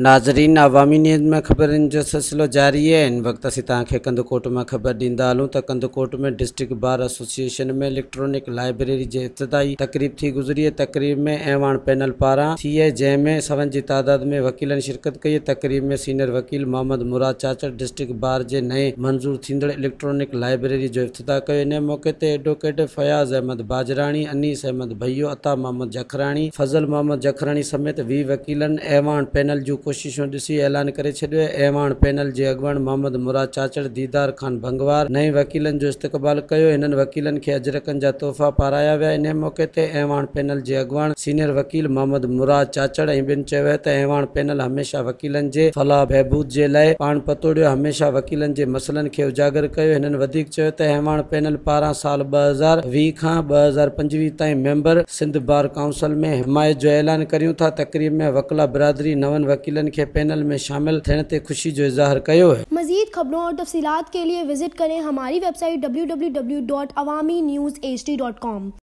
ناظرين عوامي نيوز ۾ خبرن جو سلسلو جاري آهي هن وقت اسين توهان کي ڪنڌڪوٽ مان خبر ڏيندا هلون ته Kandhkot ۾ district bar association ۾ electronic library جي افتتاحي تقريب ٿي گذري تقريب ۾ اعواڻ پينل پاران ٿي جنهن ۾ سون جي تعداد ۾ وڪيلن شرڪت ڪئي تقريب ۾ سينئر وڪيل محمد مراد چاچڙ ڊسٽرڪٽ بار جي نئين منظور ٿيندڙ اليڪٽرانڪ لائبريري جو افتتاح ڪيو انهي موقعي تي ايڊووڪيٽ فياض احمد باجراڻي، انيس احمد ڀيو، عطا محمد جکراڻي، فضل محمد جکراڻي سميت 20 وڪيلن اعواڻ پينل جون ڪوششون ڏسي اعلان ڪري ڇڏيو اعواڻ پينل جي اڳواڻ محمد مراد چاچڙ، ديدار خان ڀنگوار نئين وڪيلن جو استقبال ڪيو هنن وڪيلن کي اجرڪن جا تحفا پارايا ويا انهي موقعي تي اعواڻ پينل جي اڳواڻ سينيئر وڪيل محمد مراد چاچڙ ۽ ٻين چيو ته اعواڻ پينل هميشه وڪيلن جي فلاح بهبود جي لاء پاڻ پتوڙيو هميشه وڪيلن جي مسئلن کي اجاگر ڪيو هنن وڌيڪ چيو ته اعواڻ پينل پاران سال 2020 کان 2025 تائين ميمبر سنڌ بار ڪائونسل ۾ حمايت جو اعلان ڪريون ٿا تقريب ۾ وڪلا برادري نون وڪيلن کي پينل ۾ شامل ٿيڻ تي خوشي جو اظهار ڪيو. مزيد خبرون اور تفصيلات کے لیے وزٹ کریں ہماری ویب سائٹ www.awamiNewsHD.com.